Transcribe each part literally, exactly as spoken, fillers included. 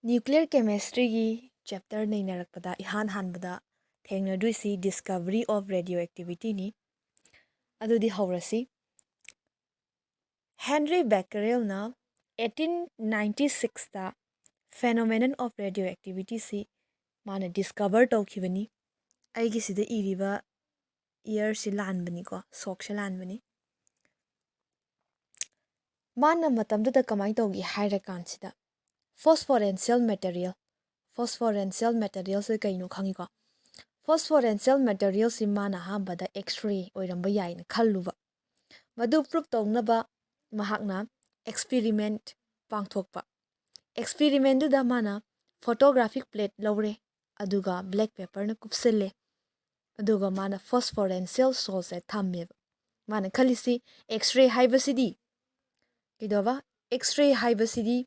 Nuclear chemistryꯒꯤ chapter ꯅꯩꯅꯔꯛꯄꯗ ꯏꯍꯥꯟ ꯍꯥꯟꯕꯗ ꯊꯦꯡꯅꯗꯣꯏꯁꯤ discovery of radioactivityꯅꯤ꯫ ꯑꯗꯨꯗꯤ ꯍꯧꯔꯁꯤ꯫ Henry Becquerelꯅ eighteen ninety sixꯇ phenomenon of radioactivityꯁꯤ ꯃꯥꯅ discover ꯇꯧꯈꯤꯕꯅꯤ꯫ ꯑꯩꯒꯤꯁꯤꯗ ꯏꯔꯤꯕ yearꯁꯤ ꯂꯥꯟꯕꯅꯤꯀꯣ, ꯁꯣꯛꯁꯦ ꯂꯥꯟꯕꯅꯤ꯫ ꯃꯥꯅ ꯃꯇꯝꯗꯨꯗ ꯀꯃꯥꯏꯅ ꯇꯧꯒꯦ ꯍꯥꯏꯔ ꯀꯥꯟꯁꯤꯗ, phosphorescent material, phosphorescent materialꯁꯦ ꯀꯩꯅꯣ ꯈꯪꯉꯤꯀꯣ? Phosphorescent materialꯁꯤ ꯃꯥꯅ ꯑꯍꯥꯟꯕꯗ X-ray ꯑꯣꯏꯔꯝꯕ ꯌꯥꯏꯅ ꯈꯜꯂꯨꯕ꯫ ꯃꯗꯨ prove ꯇꯧꯅꯕ ꯃꯍꯥꯛꯅ experiment ꯄꯥꯡꯊꯣꯛꯄ꯫ Experimentꯗꯨꯗ ꯃꯥꯅ photographic plate ꯂꯧꯔꯦ, ꯑꯗꯨꯒ black paperꯅ ꯀꯨꯞꯁꯤꯜꯂꯦ, ꯑꯗꯨꯒ ꯃꯥꯅ phosphorescent saltꯁꯦ ꯊꯝꯃꯦꯕ꯫ ꯃꯥꯅ ꯈꯜꯂꯤꯁꯤ X-ray ꯍꯥꯏꯕꯁꯤꯗꯤ ꯀꯩꯗꯧꯕ? X-ray ꯍꯥꯏꯕꯁꯤꯗꯤ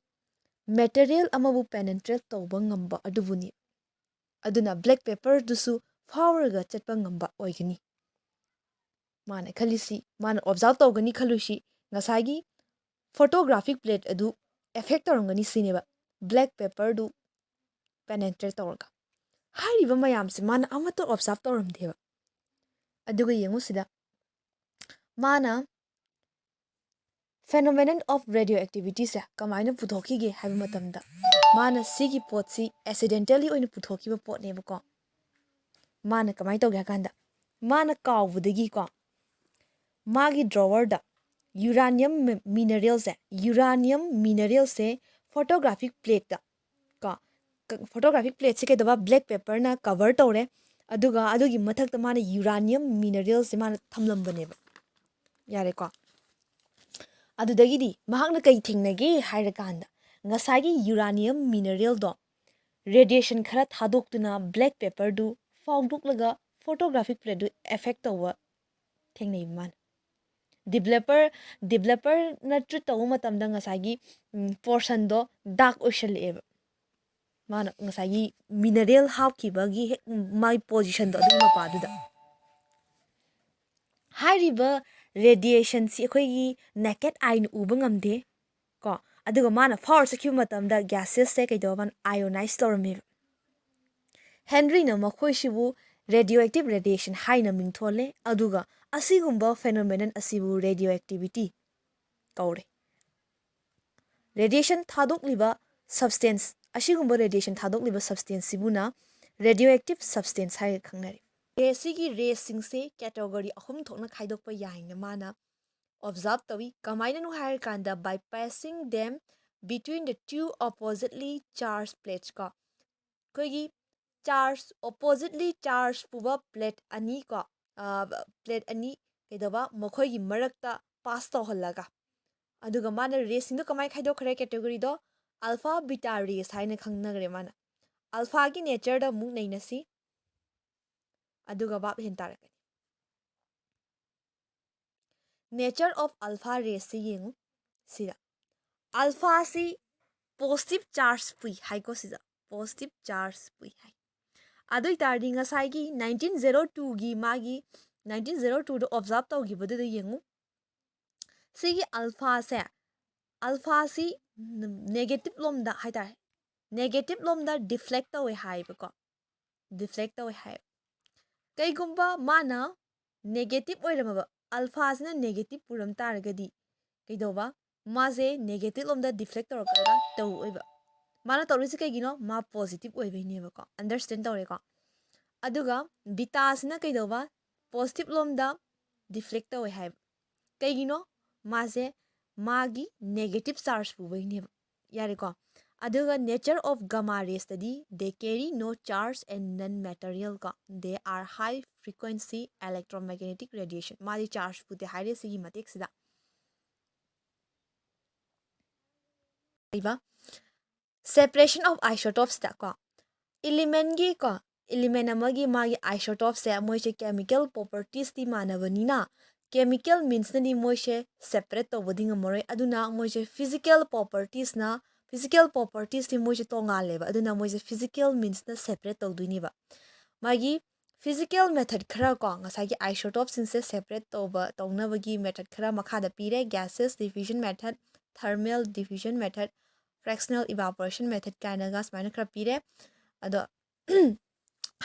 material ꯑꯃꯕꯨ penetrate ꯇꯧꯕ ꯉꯝꯕ ꯑꯗꯨꯕꯨꯅꯤ꯫ ꯑꯗꯨꯅ black paperꯗꯨꯁꯨ ꯐꯥꯎꯔꯒ ꯆꯠꯄ ꯉꯝꯕ ꯑꯣꯏꯒꯅꯤ꯫ ꯃꯥꯅ ꯈꯜꯂꯤꯁꯤ, ꯃꯥꯅ observe ꯇꯧꯒꯅꯤ ꯈꯜꯂꯨꯁꯤ, ꯉꯁꯥꯏꯒꯤ photographic plate ꯑꯗꯨ affect ꯇꯧꯔꯝꯒꯅꯤ ꯁꯤꯅꯦꯕ, black paperꯗꯨ penetrate ꯇꯧꯔꯒ꯫ ꯍꯥꯏꯔꯤꯕ ꯃꯌꯥꯝꯁꯦ ꯃꯥꯅ ꯑꯃꯠꯇ observe ꯇꯧꯔꯝꯗꯦꯕ꯫ ꯑꯗꯨꯒ ꯌꯦꯡꯉꯨ ꯁꯤꯗ, ꯃꯥꯅ phenomenon of radioactivityꯁꯦ ꯀꯃꯥꯏꯅ ꯄꯨꯊꯣꯛꯈꯤꯒꯦ ꯍꯥꯏꯕ ꯃꯇꯝꯗ, ꯃꯥꯅ ꯁꯤꯒꯤ ꯄꯣꯠꯁꯤ accidentally ꯑꯣꯏꯅ ꯄꯨꯊꯣꯛꯈꯤꯕ ꯄꯣꯠꯅꯦꯕꯀꯣ꯫ ꯃꯥꯅ ꯀꯃꯥꯏꯅ ꯇꯧꯒꯦ ꯍꯥꯏ ꯀꯥꯟꯗ, ꯃꯥꯅ ꯀꯥꯎꯕꯗꯒꯤꯀꯣ, ꯃꯥꯒꯤ drawerꯗ uranium mi-, mineralꯁꯦ, uranium mineralꯁꯦ photographic plateꯇ ꯀꯣ, ꯀ-, photographic plateꯁꯦ ꯀꯩꯗꯧꯕ? Black paperꯅ cover ꯇꯧꯔꯦ, ꯑꯗꯨꯒ ꯑꯗꯨꯒꯤ ꯃꯊꯛꯇ ꯃꯥꯅ uranium mineralꯁꯦ ꯃꯥꯅ ꯊꯝꯂꯝꯕꯅꯦꯕ꯫ ꯌꯥꯔꯦꯀꯣ? ꯑꯗꯨꯗꯒꯤꯗꯤ ꯃꯍꯥꯛꯅ ꯀꯩ ꯊꯦꯡꯅꯒꯦ ꯍꯥꯏꯔꯀꯥꯟꯗ, ꯉꯁꯥꯏꯒꯤ uranium mineralꯗꯣ radiation ꯈꯔ ꯊꯥꯗꯣꯛꯇꯨꯅ black paperꯗꯨ ꯐꯥꯎꯗꯣꯛꯂꯒ photographic plateꯗꯨ affect ꯇꯧꯕ ꯊꯦꯡꯅꯩꯕ ꯃꯥꯅ꯫ Developer, developerꯅ treat ꯇꯧꯕ ꯃꯇꯝꯗ ꯉꯁꯥꯏꯒꯤ, ꯎꯝ, portionꯗꯣ dark ꯑꯣꯏꯁꯜꯂꯛꯑꯦꯕ꯫ ꯃꯥꯅ ꯉꯁꯥꯏꯒꯤ mineral ꯍꯥꯞꯈꯤꯕꯒꯤ ꯍꯦꯛ ꯃꯥꯒꯤ positionꯗꯣ ꯑꯗꯨꯒꯤ ꯃꯄꯥꯗꯨꯗ꯫ ꯍꯥꯏꯔꯤꯕ radiationꯁꯤ ꯑꯩꯈꯣꯏꯒꯤ naked eyeꯅ ꯎꯕ ꯉꯝꯗꯦ ꯀꯣ꯫ ꯑꯗꯨꯒ ꯃꯥꯅ forward ꯆꯠꯈꯤꯕ ꯃꯇꯝꯗ gasesꯁꯦ ꯀꯩꯗꯧꯕ, ꯃꯥꯅ ionize ꯇꯧꯔꯝꯃꯦꯕ꯫ ꯍꯦꯟꯔꯤꯅ ꯃꯈꯣꯏꯁꯤꯕꯨ radioactive radiation ꯍꯥꯏꯅ ꯃꯤꯡꯊꯣꯜꯂꯦ꯫ ꯑꯗꯨꯒ ꯑꯁꯤꯒꯨꯝꯕ phenomenon ꯑꯁꯤꯕꯨ radioactivity ꯀꯧꯔꯦ꯫ Radiation ꯊꯥꯗꯣꯛꯂꯤꯕ substance, ꯑꯁꯤꯒꯨꯝꯕ radiation ꯊꯥꯗꯣꯛꯂꯤꯕ substance ꯁꯤꯕꯨꯅ radioactive substance ꯍꯥꯏꯔꯒ ꯈꯪꯅꯔꯤ꯫ Rayꯁꯤꯒꯤ, rayꯁꯤꯡꯁꯦ category ꯑꯍꯨꯝ ꯊꯣꯛꯅ ꯈꯥꯏꯗꯣꯛꯄ ꯌꯥꯏꯅ ꯃꯥꯅ observe ꯇꯧꯏ꯫ ꯀꯃꯥꯏꯅꯅꯣ ꯍꯥꯏꯔꯀꯥꯟꯗ, by passing them between the two oppositely charged plates ꯀꯣ, ꯑꯩꯈꯣꯏꯒꯤ charge, oppositely charge ꯄꯨꯕ plate ꯑꯅꯤ ꯀꯣ, plate ꯑꯅꯤ ꯀꯩꯗꯧꯕ, ꯃꯈꯣꯏꯒꯤ ꯃꯔꯛꯇ pass ꯇꯧꯍꯜꯂꯒ, ꯑꯗꯨꯒ ꯃꯥꯅ rayꯁꯤꯡꯗꯣ ꯀꯃꯥꯏꯅ ꯈꯥꯏꯗꯣꯛꯈ꯭ꯔꯦ categoryꯗꯣ? Alpha beta rays ꯍꯥꯏꯅ ꯈꯪꯅꯈ꯭ꯔꯦ ꯃꯥꯅ꯫ Alphaꯒꯤ natureꯗ ꯑꯃꯨꯛ ꯅꯩꯅꯁꯤ, ꯑꯗꯨꯒ ꯚꯥꯞ ꯍꯦꯟ ꯇꯥꯔꯛꯀꯅꯤ꯫ Nature of alpha raysꯁꯤ ꯌꯦꯡꯉꯨ꯫ ꯁꯤꯗ alphaꯁꯤ positive charge ꯄꯨꯏ ꯍꯥꯏꯀꯣ, ꯁꯤꯗ positive charge ꯄꯨꯏ ꯍꯥꯏ꯫ ꯑꯗꯨ ꯑꯣꯏꯇꯥꯔꯗꯤ ꯉꯁꯥꯏꯒꯤ nineteen zero twoꯒꯤ ꯃꯥꯒꯤ, nineteen zero twoꯗ observe ꯇꯧꯈꯤꯕꯗꯨꯗ ꯌꯦꯡꯉꯨ꯫ ꯁꯤꯒꯤ alphaꯁꯦ, alphaꯁꯤ negative ꯂꯣꯝꯗ ꯍꯥꯏꯇꯥꯔꯦ, negative ꯂꯣꯝꯗ deflect ꯇꯧꯋꯦ ꯍꯥꯏꯌꯦꯕꯀꯣ, deflect ꯇꯧꯋꯦ ꯍꯥꯏꯌꯦꯕ꯫ ꯀꯩꯒꯨꯝꯕ ꯃꯥꯅ negative ꯑꯣꯏꯔꯝꯃꯕ, alphaꯁꯤꯅ negative ꯄꯨꯔꯝ ꯇꯥꯔꯒꯗꯤ ꯀꯩꯗꯧꯕ? ꯃꯥꯁꯦ negative ꯂꯣꯝꯗ deflect ꯇꯧꯔꯛꯀꯗ꯭ꯔꯥ? ꯇꯧꯔꯛꯑꯣꯏꯕ꯫ ꯃꯥꯅ ꯇꯧꯔꯤꯁꯦ ꯀꯩꯒꯤꯅꯣ? ꯃꯥ positive ꯑꯣꯏꯕꯩꯅꯦꯕꯀꯣ꯫ Understand ꯇꯧꯔꯦꯀꯣ? ꯑꯗꯨꯒ betaꯁꯤꯅ ꯀꯩꯗꯧꯕ? Positive ꯂꯣꯝꯗ deflect ꯇꯧꯋꯦ ꯍꯥꯏꯕ꯫ ꯀꯩꯒꯤꯅꯣ? ꯃꯥꯁꯦ ꯃꯥꯒꯤ negative charge ꯄꯨꯕꯩꯅꯦꯕ꯫ ꯌꯥꯔꯦꯀꯣ? ꯑꯗꯨꯒ nature of gamma raysꯇꯗꯤ, they carry no charge and non-material ꯀꯣ, they are high frequency electromagnetic radiation꯫ ꯃꯥꯗꯤ charge ꯄꯨꯗꯦ ꯍꯥꯏꯔꯦ ꯁꯤꯒꯤ ꯃꯇꯦꯛꯁꯤꯗ꯫ ꯂꯩꯕ separation of isotopeꯁꯇ ꯀꯣ, elementꯀꯤ ꯀꯣ, element ꯑꯃꯒꯤ ꯃꯥꯒꯤ isotopeꯁꯦ, ꯃꯣꯏꯁꯦ chemical propertiesꯇꯤ ꯃꯥꯟꯅꯕꯅꯤꯅ, chemical meansꯅꯗꯤ ꯃꯣꯏꯁꯦ separate ꯇꯧꯕꯗꯤ ꯉꯝꯃꯔꯣꯏ꯫ ꯑꯗꯨꯅ ꯃꯣꯏꯁꯦ physical propertiesꯅ, physical propertiesꯇꯤ ꯃꯣꯏꯁꯦ ꯇꯣꯉꯥꯜꯂꯦꯕ꯫ ꯑꯗꯨꯅ ꯃꯣꯏꯁꯦ physical meansꯅ separate ꯇꯧꯗꯣꯏꯅꯦꯕ꯫ ꯃꯥꯒꯤ physical method ꯈꯔ ꯀꯣ, ꯉꯁꯥꯏꯒꯤ isotopeꯁꯤꯡꯁꯦ separate ꯇꯧꯕ, ꯇꯧꯅꯕꯒꯤ method ꯈꯔ ꯃꯈꯥꯗ ꯄꯤꯔꯦ: gaseous diffusion method, thermal diffusion method, fractional evaporation method ꯀꯥꯏꯅꯒ ꯁꯨꯃꯥꯏꯅ ꯈꯔ ꯄꯤꯔꯦ꯫ ꯑꯗꯣ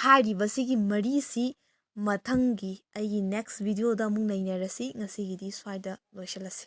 ꯍꯥꯏꯔꯤꯕꯁꯤꯒꯤ ꯃꯔꯤꯁꯤ ꯃꯊꯪꯒꯤ ꯑꯩꯒꯤ next video ꯗ ꯑꯃꯨꯛ ꯅꯩꯅꯔꯁꯤ꯫ ꯉꯁꯤꯒꯤꯗꯤ ꯁ꯭ꯋꯥꯏꯗ ꯂꯣꯏꯁꯤꯜꯂꯁꯤ꯫